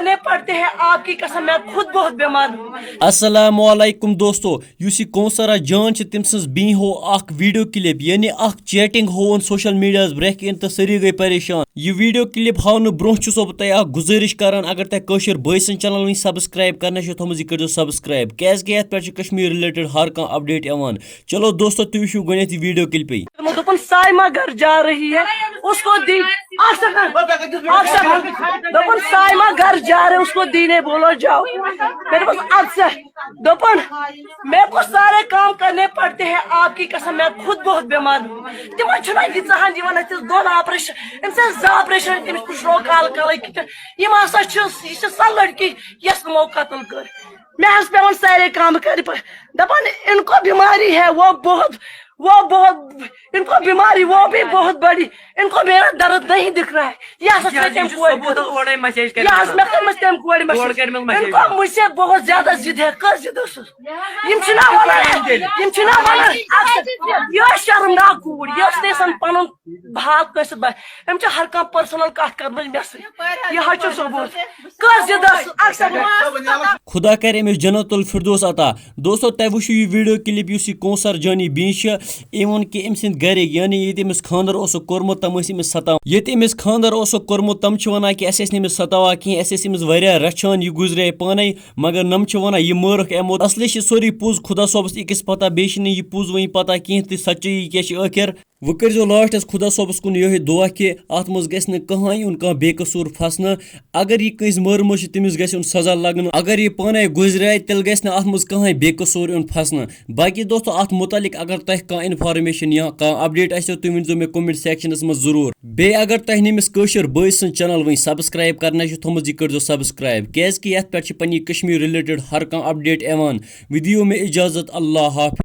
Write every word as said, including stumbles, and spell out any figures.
کرنے پڑتے ہیں، آپ کی قسم، میں خود بہت بیمار ہوں۔ السلام علیکم دوستو، یُس یہِ کونسرا جان چھِ، تٔمۍ سٕنٛز بیٚیہِ ہوو اکھ ویڈیو کلپ، یعنی اکھ چیٹنگ ہووُن سوشل میڈیاہس برٛونٛہہ کِنۍ تہٕ سٲری گٔے پریشان۔ یہِ ویڈیو کلپ ہاونہٕ برٛونٛہہ چھُسو بہٕ تۄہہِ اکھ گُزٲرِش کران، اگر تۄہہِ کٲشِر بٲے سٕنٛز چینل وٕنہِ سبسکرایب کرنہٕ چھِ تھٲومٕژ، یہِ کٔرۍزیو سبسکرایب، کیازِ کہِ یتھ پٮ۪ٹھ چھِ کشمیر رِلیٹڈ ہر کانٛہہ اپڈیٹ یِوان۔ چلو دوستو، تُہۍ وٕچھِو گۄڈٕنیتھ یہِ ویڈیو کلپے۔ تِمو دوٚپُن، سایمہ گھر جا رہی ہے، اس کو دی، اکھ سیکنڈ، اکھ سیکنڈ۔ دوٚپُن، سایمہ گھر جا رہے، اس کو دینے بولو، جاؤ۔ مےٚ دوٚپُس، اَدٕ سا۔ دوٚپُن، میں کو سارے کام کرنے پڑتے ہیں، آپ کی قسم، میں خود بہت بیمار ہوں۔ تِمن چھُنہ ییٖژاہن یِوان اَتہِ دۄن آپریشن، أمِس ٲسۍ زٕ آپریشن، تٔمِس پُشرو کالہٕ کالے کِچن۔ یِم ہسا چھِ، یہِ چھِ سۄ لڑکی یۄس تِمو قتل کٔر۔ مےٚ حظ پٮ۪وان سارے کامہٕ کرنہِ پہ-، دپان، ان کو بیماری ہے، وہ بہت، وہ بہت، ان کو بیماری، وہ بھی بہت بڑی، ان کو میرا درد نہیں دکھ رہا ہے۔ یہ ہسا چھِ تٔمۍ کورِ کٔرمٕژ۔ اورے مسیج یہ حظ مےٚ کٔرمٕژ تٔمۍ کورِ مسیج۔ کورِ کٔرمٕژ مسیج۔ ان کو مجھ سے بہت زیادہ ضد ہے، کٔر ضد ٲسٕس۔ یِم چھِنہ ونان، یِم چھِنہ ونان، اکثر، یہِ ٲس شرمناک کوٗر، یہِ ٲس نہٕ یژھان پنُن حال کٲنٛسہِ سۭتۍ باسہِ۔ أمۍ چھِ ہر کانٛہہ پرسنل کتھ کرمٕژ مےٚ سۭتۍ۔ یہِ حظ چھُ ثبوٗت۔ کٔر ضد ٲسٕس، اکثر۔ خدا کرِ أمِس جنت الفردوس عطا۔ دوستو، تۄہہِ وٕچھِو یہِ ویڈیو کلپ، یُس یہِ کونسر جانی بی چھِ، أمۍ ووٚن کہِ أمۍ سٕنٛدۍ گرِکۍ، یعنی ییٚتہِ أمِس خانٛدر اوسُکھ کوٚرمُت، تِم ٲسۍ أمِس ستاوان۔ ییٚتہِ أمِس خانٛدر اوسُکھ کوٚرمُت، تِم چھِ وَنان کہِ اَسہِ ٲسۍ نہٕ أمِس ستاوان کِہیٖنۍ، اَسہِ ٲسۍ أمِس واریاہ رَچھان، یہِ گُزرے پانَے، مگر نۄم چھِ وَنان یہِ مٲرٕکھ یِمو۔ اصلی چھِ سورُے پوٚز خۄدا صٲبَس أکِس پَتہ، بیٚیہِ چھِنہٕ یہِ پوٚز وۄنۍ پَتہ کِہیٖنۍ تہٕ سَچٲیی کیٛاہ چھِ ٲخِر۔ وۄنۍ کٔرۍزیو لاسٹَس خۄدا صٲبَس کُن یِہوٚے دُعا کہِ اَتھ منٛز گژھِ نہٕ کٕہٕنۍ یُن کانٛہہ بے قصوٗر پھَسنہٕ۔ اگر یہِ کٲنٛسہِ مٲرمٕژ چھِ، تٔمِس گژھِ یُن سزا لَگنہٕ۔ اگر یہِ پانَے گُزرے، تیٚلہِ گژھِ نہٕ اَتھ منٛز کٕہٕنۍ بے قصوٗر یُن پھَسنہٕ۔ باقی دوستو، اتھ متعلق اگر تۄہہِ کانٛہہ انفارمیشن یا کانٛہہ اپڈیٹ آسیو، تُہۍ ؤنۍزیو مےٚ کمنٹ سیکشنس منٛز ضروٗر۔ بیٚیہِ اگر تۄہہِ نہٕ أمِس کٲشِر بٲے سٕنٛز چینل وٕنۍ سبسکرایب کرنہٕ چھِ تھٲومٕژ، یہِ کٔرۍزیو سبسکرایب، کیازِ کہِ یتھ پٮ۪ٹھ چھِ پننہِ کشمیر رِلیٹڈ ہر کانٛہہ اپڈیٹ یِوان۔ وۄنۍ دِیِو مےٚ اجازت، اللہ حافظ۔